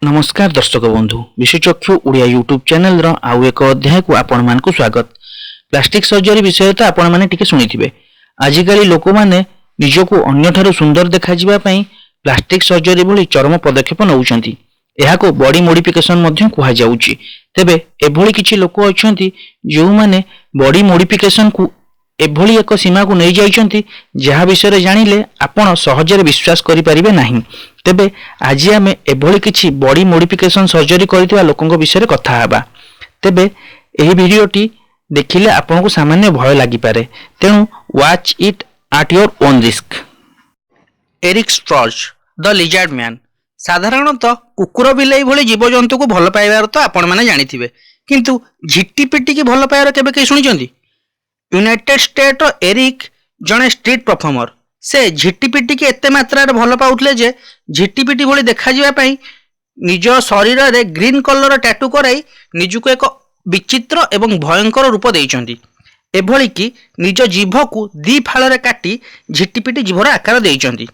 ନମସ୍କାର ଦର୍ଶକ ବନ୍ଧୁ, ବିଶ୍ୱଚକ୍ଷୁ ଓଡ଼ିଆ ୟୁଟ୍ୟୁବ୍ ଚ୍ୟାନେଲର ଆଉ ଏକ ଅଧ୍ୟାୟକୁ ଆପଣମାନଙ୍କୁ ସ୍ୱାଗତ। ପ୍ଲାଷ୍ଟିକ୍ ସର୍ଜରୀ ବିଷୟରେ ତ ଆପଣମାନେ ଟିକେ ଶୁଣିଥିବେ। ଆଜିକାଲି ଲୋକମାନେ ନିଜକୁ ଅନ୍ୟଠାରୁ ସୁନ୍ଦର ଦେଖାଯିବା ପାଇଁ ପ୍ଲାଷ୍ଟିକ୍ ସର୍ଜରୀ ଭଳି ଚରମ ପଦକ୍ଷେପ ନେଉଛନ୍ତି। ଏହାକୁ ବଡି ମୋଡିଫିକେସନ ମଧ୍ୟ କୁହାଯାଉଛି। ତେବେ ଏଭଳି କିଛି ଲୋକ ଅଛନ୍ତି, ଯେଉଁମାନେ ବଡି ମୋଡିଫିକେସନକୁ ଏଭଳି ଏକ ସୀମାକୁ ନେଇଯାଇଛନ୍ତି, ଯାହା ବିଷୟରେ ଜାଣିଲେ ଆପଣ ସହଜରେ ବିଶ୍ୱାସ କରିପାରିବେ ନାହିଁ। ତେବେ ଆଜି ଆମେ ଏଭଳି କିଛି ବଡି ମୋଡିଫିକେସନ ସର୍ଜରୀ କରିଥିବା ଲୋକଙ୍କ ବିଷୟରେ କଥା ହେବା। ତେବେ ଏହି ଭିଡ଼ିଓଟି ଦେଖିଲେ ଆପଣଙ୍କୁ ସାମାନ୍ୟ ଭୟ ଲାଗିପାରେ, ତେଣୁ watch it at your own risk. Eric ଷ୍ଟ୍ରଜ୍, the lizard man. ସାଧାରଣତଃ କୁକୁର, ବିଲେଇ ଭଳି ଜୀବଜନ୍ତୁକୁ ଭଲ ପାଇବାର ତ ଆପଣମାନେ ଜାଣିଥିବେ, କିନ୍ତୁ ଝିଟିପିଟିକି ଭଲ ପାଇବାର କେବେ କେହି ଶୁଣିଛନ୍ତି? ୟୁନାଇଟେଡ୍ ଷ୍ଟେଟ୍ର ଏରିକ୍ ଜଣେ ଷ୍ଟ୍ରିଟ୍ ପରଫର୍ମର। ସେ ଝିଟିପିଟିକି ଏତେ ମାତ୍ରାରେ ଭଲ ପାଉଥିଲେ ଯେ ଝିଟିପିଟି ଭଳି ଦେଖାଯିବା ପାଇଁ ନିଜ ଶରୀରରେ ଗ୍ରୀନ୍ କଲର ଟ୍ୟାଟୁ କରାଇ ନିଜକୁ ଏକ ବିଚିତ୍ର ଏବଂ ଭୟଙ୍କର ରୂପ ଦେଇଛନ୍ତି। ଏଭଳିକି ନିଜ ଜିଭକୁ ଦି ଫାଳରେ କାଟି ଝିଟିପିଟି ଜିଭର ଆକାର ଦେଇଛନ୍ତି।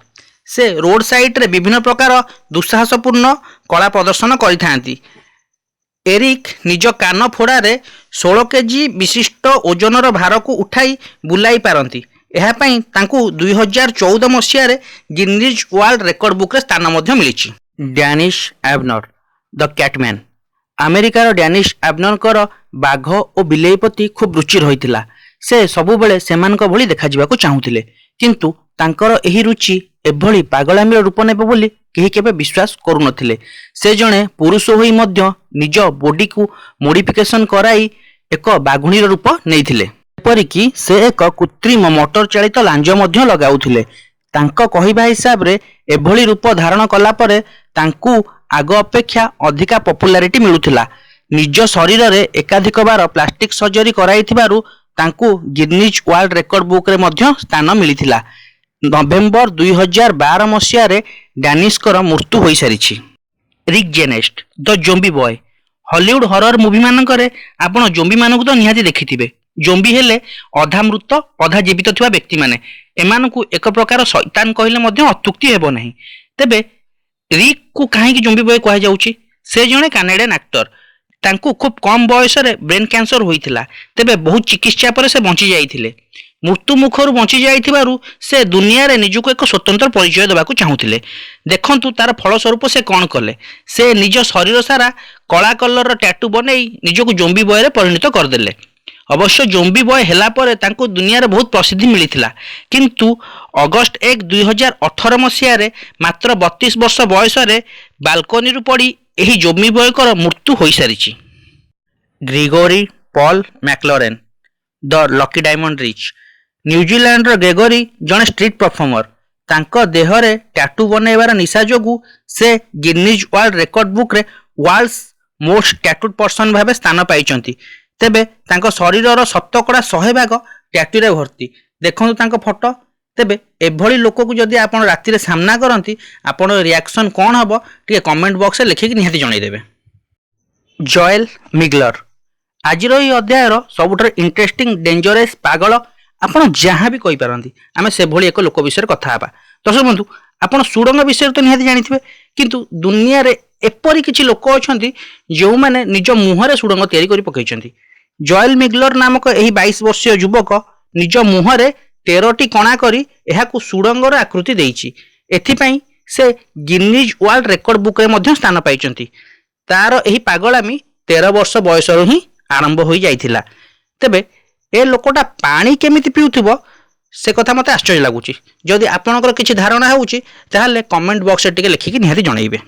ସେ ରୋଡ ସାଇଡ୍ରେ ବିଭିନ୍ନ ପ୍ରକାର ଦୁଃସାହସପୂର୍ଣ୍ଣ କଳା ପ୍ରଦର୍ଶନ କରିଥାନ୍ତି। ଏରିକ୍ ନିଜ କାନ ଫୋଡ଼ାରେ 16 କେଜି ବିଶିଷ୍ଟ ଓଜନର ଭାରକୁ ଉଠାଇ ବୁଲାଇ ପାରନ୍ତି। ଏହା ପାଇଁ ତାଙ୍କୁ 2014 ମସିହାରେ ଗିନିଜ୍ ୱାର୍ଲଡ ରେକର୍ଡ ବୁକ୍ରେ ସ୍ଥାନ ମଧ୍ୟ ମିଳିଛି। ଡ୍ୟାନିଶ ଆବନର, ଦ କ୍ୟାଟମ୍ୟାନ୍। ଆମେରିକାର ଡ୍ୟାନିଶ ଆବନରଙ୍କର ବାଘ ଓ ବିଲେଇ ପ୍ରତି ଖୁବ୍ ରୁଚି ରହିଥିଲା। ସେ ସବୁବେଳେ ସେମାନଙ୍କ ଭଳି ଦେଖାଯିବାକୁ ଚାହୁଁଥିଲେ। କିନ୍ତୁ ତାଙ୍କର ଏହି ରୁଚି ଏଭଳି ପାଗଳାମିର ରୂପ ନେବ ବୋଲି କେହି କେବେ ବିଶ୍ୱାସ କରୁନଥିଲେ। ସେ ଜଣେ ପୁରୁଷ ହୋଇ ମଧ୍ୟ ନିଜ ବଡିକୁ ମୋଡିଫିକେସନ କରାଇ ଏକ ବାଘୁଣୀର ରୂପ ନେଇଥିଲେ। ଏପରିକି ସେ ଏକ କୃତ୍ରିମ ମୋଟର ଚାଳିତ ଲାଞ୍ଜ ମଧ୍ୟ ଲଗାଉଥିଲେ। ତାଙ୍କ କହିବା ହିସାବରେ, ଏଭଳି ରୂପ ଧାରଣ କଲା ପରେ ତାଙ୍କୁ ଆଗ ଅପେକ୍ଷା ଅଧିକା ପପୁଲାରିଟି ମିଳୁଥିଲା। ନିଜ ଶରୀରରେ ଏକାଧିକବାର ପ୍ଲାଷ୍ଟିକ ସର୍ଜରୀ କରାଇଥିବାରୁ ତାଙ୍କୁ ଗିନିଜ୍ ୱାର୍ଲଡ ରେକର୍ଡ ବୁକ୍ରେ ମଧ୍ୟ ସ୍ଥାନ ମିଳିଥିଲା। ନଭେମ୍ବର 2012 ମସିହାରେ ଡ୍ୟାନିଶଙ୍କର ମୃତ୍ୟୁ ହୋଇସାରିଛି। ରିକ୍ ଜେନେଷ୍ଟ, ଦ ଜୋମ୍ବି ବୟ। ହଲିଉଡ୍ ହରର ମୁଭିମାନଙ୍କରେ ଆପଣ ଜୋମ୍ବିମାନଙ୍କୁ ତ ନିହାତି ଦେଖିଥିବେ। ଜୋମ୍ବି ହେଲେ ଅଧା ମୃତ ଅଧା ଜୀବିତ ଥିବା ବ୍ୟକ୍ତିମାନେ। ଏମାନଙ୍କୁ ଏକ ପ୍ରକାର ଶୈତାନ କହିଲେ ମଧ୍ୟ ଅତ୍ୟୁକ୍ତି ହେବ ନାହିଁ। ତେବେ ରିକ୍କୁ କାହିଁକି ଜୋମ୍ବି ବୟ କୁହାଯାଉଛି? ସେ ଜଣେ କାନାଡ଼ିଆନ୍ ଆକ୍ଟର। ତାଙ୍କୁ ଖୁବ୍ କମ୍ ବୟସରେ ବ୍ରେନ୍ କ୍ୟାନ୍ସର ହୋଇଥିଲା। ତେବେ ବହୁତ ଚିକିତ୍ସା ପରେ ସେ ବଞ୍ଚି ଯାଇଥିଲେ। ମୃତ୍ୟୁ ମୁଖରୁ ବଞ୍ଚି ଯାଇଥିବାରୁ ସେ ଦୁନିଆରେ ନିଜକୁ ଏକ ସ୍ୱତନ୍ତ୍ର ପରିଚୟ ଦେବାକୁ ଚାହୁଁଥିଲେ। ଦେଖନ୍ତୁ, ତାର ଫଳସ୍ୱରୂପ ସେ କ'ଣ କଲେ। ସେ ନିଜ ଶରୀର ସାରା କଳା କଲରର ଟ୍ୟାଟୁ ବନେଇ ନିଜକୁ ଜୋମ୍ବି ବୟରେ ପରିଣତ କରିଦେଲେ। ଅବଶ୍ୟ ଜୋମ୍ବି ବୟ ହେଲା ପରେ ତାଙ୍କୁ ଦୁନିଆରେ ବହୁତ ପ୍ରସିଦ୍ଧି ମିଳିଥିଲା। କିନ୍ତୁ ଅଗଷ୍ଟ 1, 2018 ମସିହାରେ ମାତ୍ର 32 ବର୍ଷ ବୟସରେ ବାଲକୋନିରୁ ପଡ଼ି ଏହି ଜୋମ୍ବି ବୟଙ୍କର ମୃତ୍ୟୁ ହୋଇସାରିଛି। Gregory Paul McLaren, the Lucky Diamond Rich. ନ୍ୟୁଜିଲାଣ୍ଡର ଗ୍ରେଗୋରୀ ଜଣେ ଷ୍ଟ୍ରିଟ୍ ପରଫର୍ମର। ତାଙ୍କ ଦେହରେ ଟ୍ୟାଟୁ ବନେଇବାର ନିଶା ଯୋଗୁଁ ସେ ଗିନିଜ୍ ୱାର୍ଲଡ ରେକର୍ଡ ବୁକ୍ରେ ୱାର୍ଲଡସ୍ ମୋଷ୍ଟ ଟ୍ୟାଟୁଡ୍ ପର୍ସନ୍ ଭାବେ ସ୍ଥାନ ପାଇଛନ୍ତି। ତେବେ ତାଙ୍କ ଶରୀରର 100% ଭାଗ ଟ୍ୟାଟୁରେ ଭର୍ତ୍ତି। ଦେଖନ୍ତୁ ତାଙ୍କ ଫଟୋ। ତେବେ ଏଭଳି ଲୋକକୁ ଯଦି ଆପଣ ରାତିରେ ସାମ୍ନା କରନ୍ତି, ଆପଣଙ୍କ ରିଆକ୍ସନ୍ କ'ଣ ହେବ, ଟିକେ କମେଣ୍ଟ ବକ୍ସରେ ଲେଖିକି ନିହାତି ଜଣାଇଦେବେ। ଜଏଲ ମିଗଲର। ଆଜିର ଏହି ଅଧ୍ୟାୟର ସବୁଠାରୁ ଇଣ୍ଟରେଷ୍ଟିଂ, ଡେଞ୍ଜରସ୍, ପାଗଳ, ଆପଣ ଯାହା ବି କହିପାରନ୍ତି, ଆମେ ସେଭଳି ଏକ ଲୋକ ବିଷୟରେ କଥା ହେବା। ଦର୍ଶକ ବନ୍ଧୁ, ଆପଣ ସୁଡ଼ଙ୍ଗ ବିଷୟରେ ତ ନିହାତି ଜାଣିଥିବେ, କିନ୍ତୁ ଦୁନିଆରେ ଏପରି କିଛି ଲୋକ ଅଛନ୍ତି, ଯେଉଁମାନେ ନିଜ ମୁହଁରେ ସୁଡ଼ଙ୍ଗ ତିଆରି କରି ପକାଇଛନ୍ତି। ଜଏଲ ମିଗଲର ନାମକ ଏହି 22 ବର୍ଷୀୟ ଯୁବକ ନିଜ ମୁହଁରେ 13ଟି କଣା କରି ଏହାକୁ ସୁଡ଼ଙ୍ଗର ଆକୃତି ଦେଇଛି। ଏଥିପାଇଁ ସେ ଗିନିଜ୍ ୱାର୍ଲଡ ରେକର୍ଡ ବୁକ୍ରେ ମଧ୍ୟ ସ୍ଥାନ ପାଇଛନ୍ତି। ତାର ଏହି ପାଗଳାମି 13 ବର୍ଷ ବୟସରୁ ହିଁ ଆରମ୍ଭ ହୋଇଯାଇଥିଲା। ତେବେ ଏ ଲୋକଟା ପାଣି କେମିତି ପିଉଥିବ, ସେ କଥା ମୋତେ ଆଶ୍ଚର୍ଯ୍ୟ ଲାଗୁଛି। ଯଦି ଆପଣଙ୍କର କିଛି ଧାରଣା ହେଉଛି, ତାହେଲେ କମେଣ୍ଟ ବକ୍ସରେ ଟିକେ ଲେଖିକି ନିହାତି ଜଣାଇବେ।